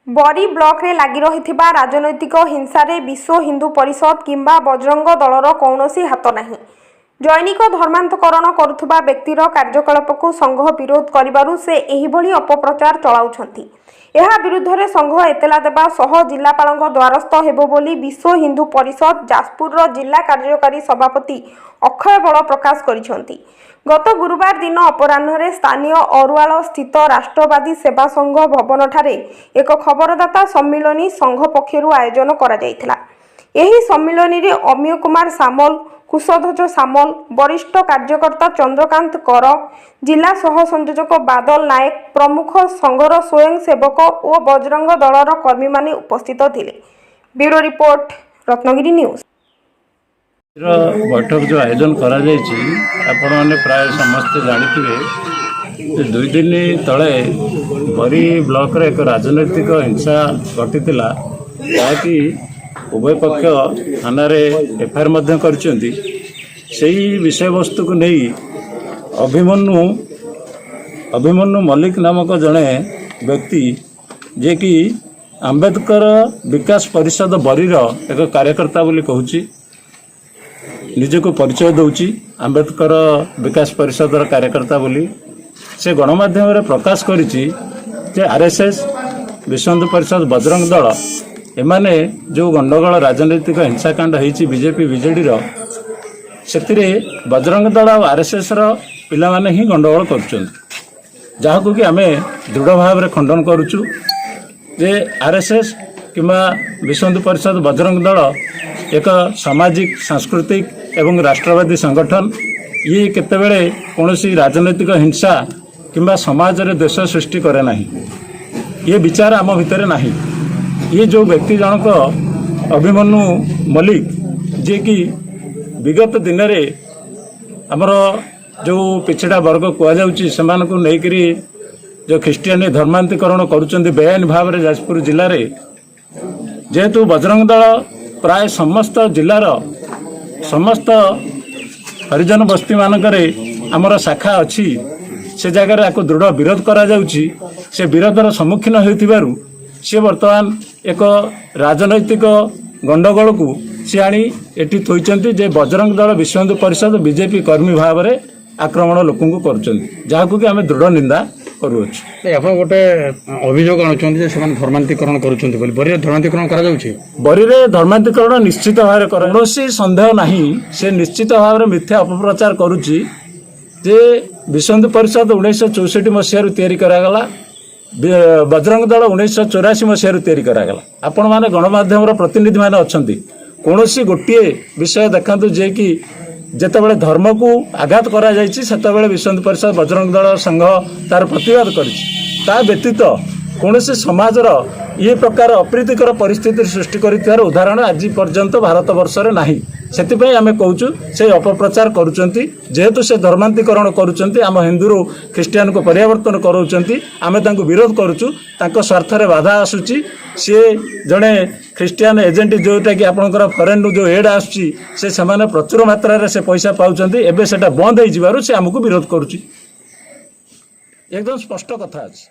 ବରୀ ବ୍ଲକରେ ଲାଗି ରହିଥିବା ରାଜନୈତିକ ହିଂସାରେ ବିଶ୍ୱ ହିନ୍ଦୁ ପରିଷଦ କିମ୍ବା ବଜରଙ୍ଗ ଦଳର କୌଣସି ହାତ ନାହିଁ। ଜୈନିକ ଧର୍ମାନ୍ତକରଣ କରୁଥିବା ବ୍ୟକ୍ତିର କାର୍ଯ୍ୟକଳାପକୁ ସଂଘ ବିରୋଧ କରିବାରୁ ସେ ଏହିଭଳି ଅପପ୍ରଚାର ଚଳାଉଛନ୍ତି। ଏହା ବିରୁଦ୍ଧରେ ସଂଘ ଏତଲା ଦେବା ସହ ଜିଲ୍ଲାପାଳଙ୍କ ଦ୍ୱାରସ୍ଥ ହେବ ବୋଲି ବିଶ୍ୱ ହିନ୍ଦୁ ପରିଷଦ ଯାଜପୁରର ଜିଲ୍ଲା କାର୍ଯ୍ୟକାରୀ ସଭାପତି ଅକ୍ଷୟ ବଳ ପ୍ରକାଶ କରିଛନ୍ତି। ଗତ ଗୁରୁବାର ଦିନ ଅପରାହ୍ନରେ ସ୍ଥାନୀୟ ଅରୁଆଳ ସ୍ଥିତ ରାଷ୍ଟ୍ରବାଦୀ ସେବା ସଂଘ ଭବନଠାରେ ଏକ ଖବରଦାତା ସମ୍ମିଳନୀ ସଂଘ ପକ୍ଷରୁ ଆୟୋଜନ କରାଯାଇଥିଲା। ଏହି ସମ୍ମିଳନୀରେ ଅମୀୟ କୁମାର ସାମଲ, କୁଶଧ୍ୱଜ ସାମଲ, ବରିଷ୍ଠ କାର୍ଯ୍ୟକର୍ତ୍ତା ଚନ୍ଦ୍ରକାନ୍ତ କର, ଜିଲ୍ଲା ସହ ସଂଯୋଜକ ବାଦଲ ନାୟକ ପ୍ରମୁଖ ସଂଘର ସ୍ୱୟଂ ସେବକ ଓ ବଜରଙ୍ଗ ଦଳର କର୍ମୀମାନେ ଉପସ୍ଥିତ ଥିଲେ। Bureau report, Ratnagiri news. ର ବୈଠକ ଯେଉଁ ଆୟୋଜନ କରାଯାଇଛି, ଆପଣମାନେ ପ୍ରାୟ ସମସ୍ତେ ଜାଣିଥିବେ ଯେ 2 ଦିନ ତଳେ ବରୀ ବ୍ଲକରେ ଏକ ରାଜନୈତିକ ହିଂସା ଘଟିଥିଲା, ଯାହାକି ଉଭୟ ପକ୍ଷ ଥାନାରେ ଏଫଆଇଆର୍ ମଧ୍ୟ କରିଛନ୍ତି। ସେଇ ବିଷୟବସ୍ତୁକୁ ନେଇ ଅଭିମନ୍ୟୁ ମଲ୍ଲିକ ନାମକ ଜଣେ ବ୍ୟକ୍ତି, ଯିଏକି ଆମ୍ବେଦକର ବିକାଶ ପରିଷଦ ବରୀର ଏକ କାର୍ଯ୍ୟକର୍ତ୍ତା ବୋଲି କହୁଛି, ନିଜକୁ ପରିଚୟ ଦେଉଛି ଆମ୍ବେଦକର ବିକାଶ ପରିଷଦର କାର୍ଯ୍ୟକର୍ତ୍ତା ବୋଲି, ସେ ଗଣମାଧ୍ୟମରେ ପ୍ରକାଶ କରିଛି ଯେ ଆର୍ଏସ୍ଏସ୍, ବିଶ୍ୱ ହିନ୍ଦୁ ପରିଷଦ, ବଜରଙ୍ଗ ଦଳ ଏମାନେ ଯେଉଁ ଗଣ୍ଡଗୋଳ, ରାଜନୈତିକ ହିଂସାକାଣ୍ଡ ହେଇଛି ବିଜେପି ବିଜେଡ଼ିର, ସେଥିରେ ବଜରଙ୍ଗ ଦଳ ଆଉ ଆର୍ଏସ୍ଏସ୍ର ପିଲାମାନେ ହିଁ ଗଣ୍ଡଗୋଳ କରୁଛନ୍ତି, ଯାହାକୁ କି ଆମେ ଦୃଢ଼ ଭାବରେ ଖଣ୍ଡନ କରୁଛୁ ଯେ ଆର୍ଏସ୍ଏସ୍ କିମ୍ବା ବିଶ୍ୱ ହିନ୍ଦୁ ପରିଷଦ, ବଜରଙ୍ଗ ଦଳ ଏକ ସାମାଜିକ, ସାଂସ୍କୃତିକ ଏବଂ ରାଷ୍ଟ୍ରବାଦୀ ସଂଗଠନ। ଇଏ କେତେବେଳେ କୌଣସି ରାଜନୈତିକ ହିଂସା କିମ୍ବା ସମାଜରେ ଦ୍ୱେଷ ସୃଷ୍ଟି କରେ ନାହିଁ। ଇଏ ବିଚାର ଆମ ଭିତରେ ନାହିଁ। ଇଏ ଯେଉଁ ବ୍ୟକ୍ତି ଜଣକ ଅଭିମନ୍ୟୁ ମଲ୍ଲିକ, ଯିଏକି ବିଗତ ଦିନରେ ଆମର ଯେଉଁ ପିଛଡ଼ା ବର୍ଗ କୁହାଯାଉଛି, ସେମାନଙ୍କୁ ନେଇକରି ଯେଉଁ ଖ୍ରୀଷ୍ଟିଆନ ଧର୍ମାନ୍ତରୀକରଣ କରୁଛନ୍ତି ବେଆଇନ ଭାବରେ ଯାଜପୁର ଜିଲ୍ଲାରେ, ଯେହେତୁ ବଜରଙ୍ଗ ଦଳ ପ୍ରାୟ ସମସ୍ତ ଜିଲ୍ଲାର ସମସ୍ତ ହରିଜନ ବସ୍ତିମାନଙ୍କରେ ଆମର ଶାଖା ଅଛି, ସେ ଜାଗାରେ ଆକୁ ଦୃଢ଼ ବିରୋଧ କରାଯାଉଛି। ସେ ବିରୋଧର ସମ୍ମୁଖୀନ ହେଉଥିବାରୁ ସିଏ ବର୍ତ୍ତମାନ ଏକ ରାଜନୈତିକ ଗଣ୍ଡଗୋଳକୁ ସିଏ ଆଣି ଏଠି ଥୋଇଛନ୍ତି ଯେ ବଜରଙ୍ଗ ଦଳ, ବିଶ୍ୱ ହିନ୍ଦୁ ପରିଷଦ, ବିଜେପି କର୍ମୀ ଭାବରେ ଆକ୍ରମଣ ଲୋକଙ୍କୁ କରୁଛନ୍ତି, ଯାହାକୁ କି ଆମେ ଦୃଢ଼ ନିନ୍ଦା କରୁଅଛୁ। ନାଇଁ, ଆପଣ ଗୋଟେ ଅଭିଯୋଗ ଆଣୁଛନ୍ତି ଯେ ସେମାନେ ଧର୍ମାନ୍ତରୀକରଣ କରୁଛନ୍ତି ବୋଲି। ବରୀରେ ଧର୍ମାନ୍ତରୀକରଣ କରାଯାଉଛି? ବରୀରେ ଧର୍ମାନ୍ତରୀକରଣ ନିଶ୍ଚିତ ଭାବରେ କର, କୌଣସି ସନ୍ଦେହ ନାହିଁ। ସେ ନିଶ୍ଚିତ ଭାବରେ ମିଥ୍ୟା ଅପପ୍ରଚାର କରୁଛି ଯେ ବିଶ୍ୱ ହିନ୍ଦୁ ପରିଷଦ 1964 ମସିହାରୁ ତିଆରି କରାଗଲା, ବଜରଙ୍ଗ ଦଳ 1984 ମସିହାରୁ ତିଆରି କରାଗଲା। ଆପଣମାନେ ଗଣମାଧ୍ୟମର ପ୍ରତିନିଧିମାନେ ଅଛନ୍ତି, କୌଣସି ଗୋଟିଏ ବିଷୟ ଦେଖାନ୍ତୁ ଯେ କି ଯେତେବେଳେ ଧର୍ମକୁ ଆଘାତ କରାଯାଇଛି, ସେତେବେଳେ ବିଶ୍ୱ ହିନ୍ଦୁ ପରିଷଦ, ବଜରଙ୍ଗ ଦଳ, ସଂଘ ତାର ପ୍ରତିବାଦ କରିଛି। ତା ବ୍ୟତୀତ କୌଣସି ସମାଜର ଇଏ ପ୍ରକାର ଅପ୍ରୀତିକର ପରିସ୍ଥିତି ସୃଷ୍ଟି କରିଥିବାର ଉଦାହରଣ ଆଜି ପର୍ଯ୍ୟନ୍ତ ଭାରତ ବର୍ଷରେ ନାହିଁ। ସେଥିପାଇଁ ଆମେ କହୁଛୁ, ସେ ଅପପ୍ରଚାର କରୁଛନ୍ତି। ଯେହେତୁ ସେ ଧର୍ମାନ୍ତରୀକରଣ କରୁଛନ୍ତି, ଆମ ହିନ୍ଦୁରୁ ଖ୍ରୀଷ୍ଟିଆନକୁ ପରିବର୍ତ୍ତନ କରାଉଛନ୍ତି, ଆମେ ତାଙ୍କୁ ବିରୋଧ କରୁଛୁ। ତାଙ୍କ ସ୍ୱାର୍ଥରେ ବାଧା ଆସୁଛି। ସିଏ ଜଣେ ଖ୍ରୀଷ୍ଟିଆନ ଏଜେଣ୍ଟ, ଯେଉଁଟାକି ଆପଣଙ୍କର ଫରେନ୍ରୁ ଯେଉଁ ଏଡ୍ ଆସୁଛି, ସେମାନେ ପ୍ରଚୁର ମାତ୍ରାରେ ସେ ପଇସା ପାଉଛନ୍ତି। ଏବେ ସେଟା ବନ୍ଦ ହେଇଯିବାରୁ ସେ ଆମକୁ ବିରୋଧ କରୁଛି। ଏକଦମ ସ୍ପଷ୍ଟ କଥା ଅଛି।